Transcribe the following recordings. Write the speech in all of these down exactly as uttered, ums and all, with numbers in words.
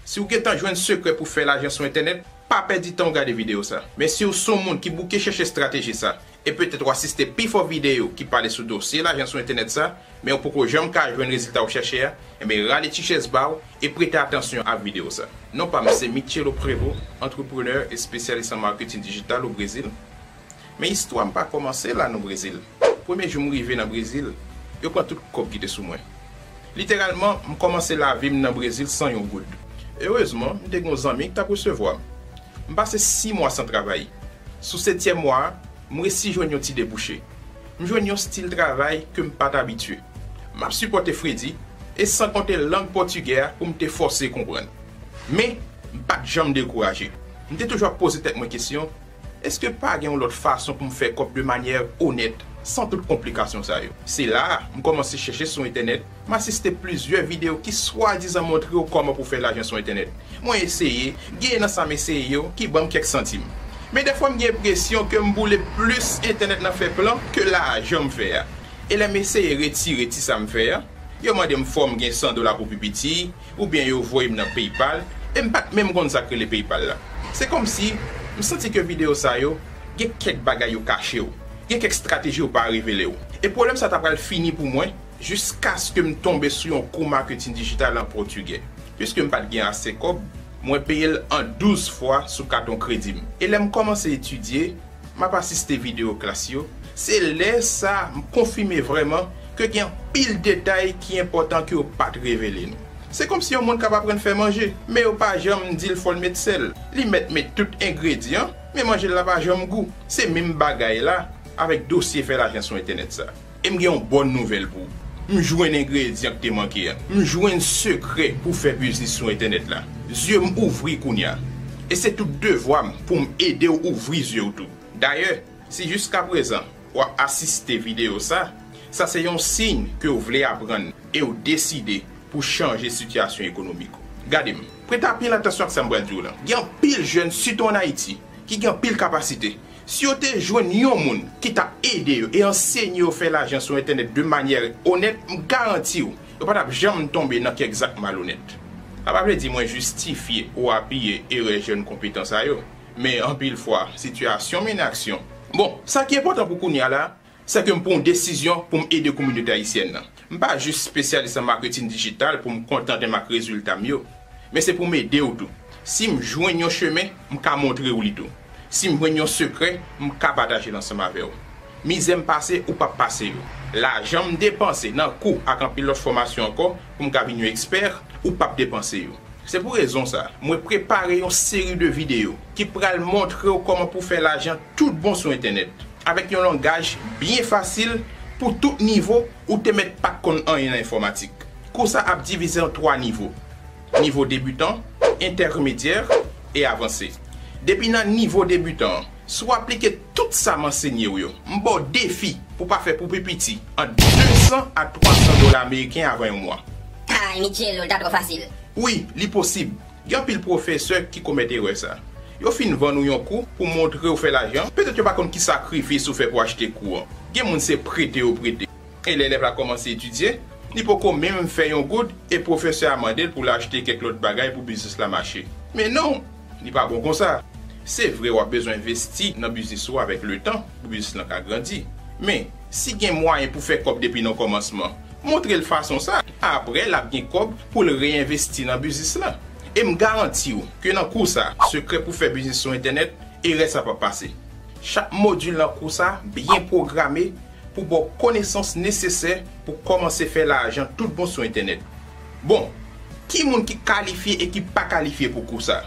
Si w gentan jwenn sekrè pou fè lajan sou entènèt, pa pèdi tan w gade videyo sa. Men si w se yon moun ki bouke chèche estrateji sa, e petèt w asiste pifò videyo ki pale sou dosye lajan sou entènèt sa, men w poko janm ka jwenn rezilta w chèche a, enben rale ti chèz ba w e prete atansyon ak videyo sa. Non pa m se Michelo Prevo, antreprenè e espesyalis an maketin dijital o Brezil. Men istwa m pa kòmanse la nan Brezil. Premye jou m rive nan Brezil, yo pran tout kòb ki te sou mwen. Literalman, m kòmanse lavi m nan Brezil san yon goud. Erezman, m te gen yon zanmi ki t ap resevwa m. M pase sis mwa san travay. Sou setyèm mwa a, m resi jwenn yon ti debouche. M jwenn yon stil travay ke m pa t abitye. M ap sipòte fredi, e san konte lang pòtigè a pou m te fòse konprann. Men, m pa t janm dekouraje. M te toujou ap poze tèt mwen kesyon, èske pa gen yon lòt fason pou m fè kòb de manyè onèt, san tout konplikasyon sa yo? Se la a, m kòmanse chèche sou entènèt, m asiste plizyè videyo ki swadizan montre w kòman pou fè lajan sou entènèt. Mwen eseye, gen nan sa m eseye yo ki ban m kèk santim. Men dèfwa m gen enpresyon ke m boule plis entènèt nan fè plan ke lajan m fè a. E lè m eseye retire ti sa m fè a, yo mande m fò m gen san dola pou pi piti, oubyen yo voye m nan PayPal, e m pa t menm konn sa k rele PayPal la. Se kòmsi m santi ke videyo sa yo gen kèk bagay yo kache w, gen kèk estrateji yo pa revele w. E pwoblèm sa ta pral fini pou mwen jiskaske m tonbe sou yon kou maketin dijital an pòtigè. Piske m pa t gen ase kòb, mwen peye l an douz fwa sou katon kredi m. E lè m kòmanse etidye, m ap asiste videyo klas yo, se lè sa a m konfime vrèman ke gen anpil detay ki enpòtan ke yo pa t revele nou. Se kòmsi yon moun k ap aprann fè manje, men yo pa janm di l fò l met sèl. Li mèt met tout engredyan, men manje l la pa janm gou. Se menm bagay la avèk dosye fè lajan sou entènèt sa. E m gen yon bòn nouvèl pou ou. M jwenn engredyan k te manke a. M jwenn sekrè pou fè biznis sou entènèt la. Zye m ouvri kounye a. E se tout devwa m pou m ede w ouvri zye w tou. Dayè, si jiskaprezan w ap asiste videyo sa, sa se yon siy ke w vle aprann e w deside pou chanje sitiyasyon ekonomik ou. Gade m, prete anpil atansyon ak sa m pral di w lan. Gen anpil jèn, sitou ann Ayiti, ki gen anpil kapasite. Si yo te jwenn yon moun ki t ap ede yo e ansenye yo fè lajan sou entènèt de manyè onèt, m garanti w, yo pa t ap janm tonbe nan kèk zak malonèt. Sa pa vle di mwen jistifye ou apiye erè jèn konpetan sa yo, men anpil fwa, sitiyasyon mennen aksyon. Bon, sa ki enpòtan pou kounye a la, se ke m pran yon desizyon pou m ede kominote ayisyèn nan. M pa jis espesyalis an maketin dijital pou m kontante m ak rezilta m yo, men se pou m ede w tou. Si m jwenn yon chemen, m ka montre w li tou. Si m jwenn yon sekrè, m ka pataje l ansanm avè w. Mizè m pase, ou p ap pase yo. Lajan m depanse nan kou ak anpil lòt fòmasyon ankò pou m ka vin yon ekspè, ou p ap depanse yo. Se pou rezon sa, mwen prepare yon seri de videyo ki pral montre w kòman pou fè lajan tout bon sou entènèt, avèk yon langaj byen fasil pou tout nivo ou te mèt pa t konn anyen nan enfòmatik. Kou sa ap divize an twa nivo, nivo debitan, entèmedyè e avanse. Depi nan nivo debitan an, si w aplike tout sa m ansenye w yo, m ba w defi pou w pa fè pou pi piti ant de san a twa san dola ameriken avan yon mwa. Ay, Michelo, l ta twò fasil. Wi, li posib. Gen anpil pwofesè ki komèt erè sa. Yo fin vann ou yon kou pou montre w fè lajan, petèt yo pa konn ki sakrifis ou fè pou achte kou an. Gen moun se prete yo prete. E lè elèv la kòmanse etidye, li poko menm fè yon goud e pwofesè a mande l pou l achte kèk lòt bagay pou biznis la mache. Men non, li pa bon konsa. Se vre w ap bezwen envesti nan biznis ou avèk letan pou biznis lan ka grandi. Men, si gen mwayen pou fè kòb depi nan kòmansman, montre l fason sa. Apre, l ap gen kòb pou l reyenvesti nan biznis lan. E m garanti w ke nan kou sa, sekrè pou fè biznis sou entènèt, erè sa p ap pase. Chak modil nan kou sa byen pwograme pou ba w konesans nesesè pou kòmanse fè lajan tout bon sou entènèt. Bon, ki moun ki kalifye e ki pa kalifye pou kou sa?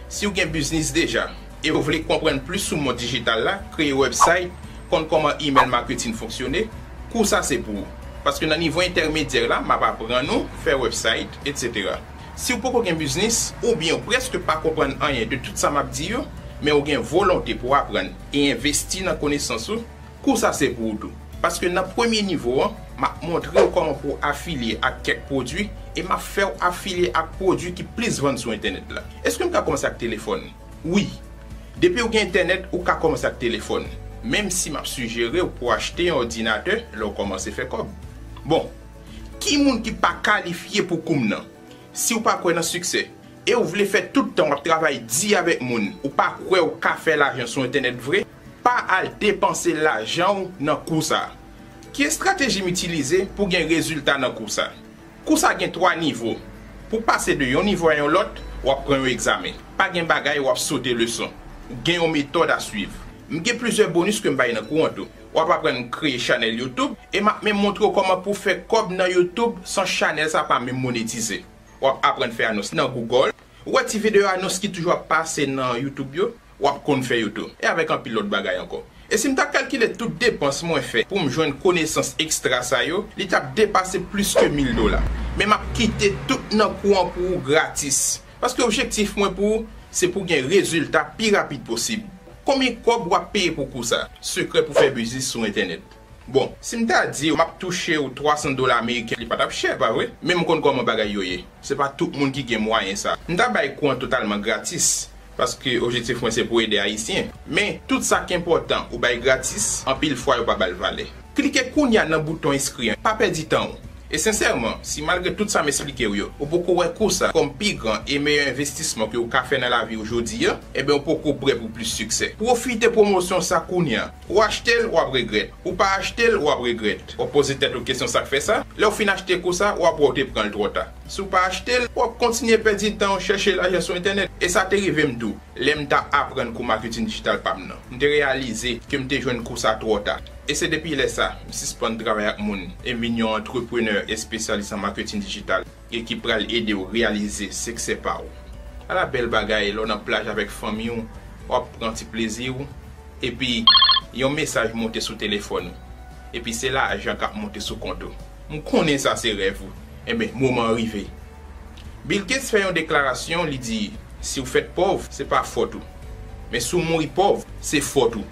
Si w gen biznis deja e w vle konprann plis sou mond dijital la, kreye website, konn kòman email marketing fonksyone, kou sa se pou ou. Paske nan nivo entèmedyè la, m ap aprann ou fè website, etsetera. Si w poko gen biznis, oubyen w prèske pa konprann anyen de tout sa m ap di yo, men w gen volonte pou w aprann e envesti nan konesans ou, kou sa se pou ou tou. Paske nan premye nivo an, m ap montre w kòman pou w afilye ak kèk pwodui e m ap fè w afilye ak pwodui ki plis vann sou entènèt la. Èske m ka kòmanse ak telefòn? Wi. Depi w gen entènèt, ou ka kòmanse ak telefòn, menm si m ap sijere w pou w achte yon òdinatè lè w kòmanse fè kòb. Bon, ki moun ki pa kalifye pou kou m nan? Si w pa kwè nan siksè, e ou vle fè tout tan w ap travay di avèk moun, ou pa kwè ou ka fè lajan sou entènèt vre, pa al depanse lajan w nan kou sa. Ki estrateji m itilize pou gen rezilta nan kou sa? Kou sa gen twa nivo. Pou pase de yon nivo a yon lòt, w ap pran yon egzamen. Pa gen bagay w ap sote leson. Gen yon metòd a swiv. M gen plizyè bonis ke m bay nan kou an tou. W ap aprann kreye chanèl YouTube e m ap menm montre w kòman pou fè kòb nan YouTube san chanèl sa pa menm monetize. W ap aprann fè anons nan Google. Ou wè ti videyo anons ki toujou ap pase nan YouTube yo, w ap konn fè yo tou. E avèk anpil lòt bagay ankò. E si m ta kalkile tout depans mwen fè pou m jwenn konesans ekstra sa yo, li t ap depase plis ke mil dola. Men m ap kite tout nan kou an pou ou gratis. Paske objektif mwen pou ou, se pou gen rezilta pi rapid posib. Konbyen kòb w ap peye pou kou sa? Sekrè pou fè biznis sou entènèt. Bon, si m ta di w m ap touche w twa san dola ameriken, li pa t ap chè, pa vre? Men m konn kòman bagay yo ye. Se pa tout moun ki gen mwayen sa. M ta bay kou an totalman gratis, paske objektif mwen se pou ede Ayisyen. Men, tout sa k enpòtan, ou bay gratis, anpil fwa yo pa ba l valè. Klike kounye a nan bouton enskri an, pa pèdi tan w. E sensèman, si malgre tout sa m esplike w yo, ou poko wè kou sa kòm pi gran e meyè envestisman ke w ka fè nan lavi w jodi a, ebyen ou poko prè pou plis siksè. Pwofite pwomosyon sa kounye a. Ou achte l, w ap regrèt. Ou pa achte l, w ap regrèt. W ap poze tèt ou kesyon sa k fè sa. Lè w fin achte kou sa, w ap wè w te pran l twò ta. Si w pa achte l, w ap kontinye pèdi tan w chèche lajan sou entènèt. E sa te rive m tou, lè m t ap aprann kou maketin dijital pa m nan. M te reyalize ke m te jwenn kou sa twò ta. E se depi lè sa, m sispann travay ak moun e m vin yon antreprenè espesyalis an maketin dijital e ki pral ede w reyalize siksè pa w. Ala bèl bagay lè w nan plaj avèk fanmi w, w ap pran ti plezi w, epi yon mesaj monte sou telefòn ou. Epi se lajan k ap monte sou kont ou. M konnen sa se rèv ou. Enben, moman an rive. Bill Gates fè yon deklarasyon, li di, si w fèt pòv, se pa fòt ou. Men si w mouri pòv, se fòt ou.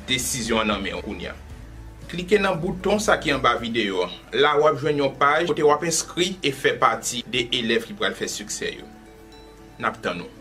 Desizyon an nan men w kounye a. Klike nan bouton sa ki anba videyo an. La w ap jwenn yon paj kote w ap enskri e fè pati de elèv ki pral fè siksè yo. N ap tann ou.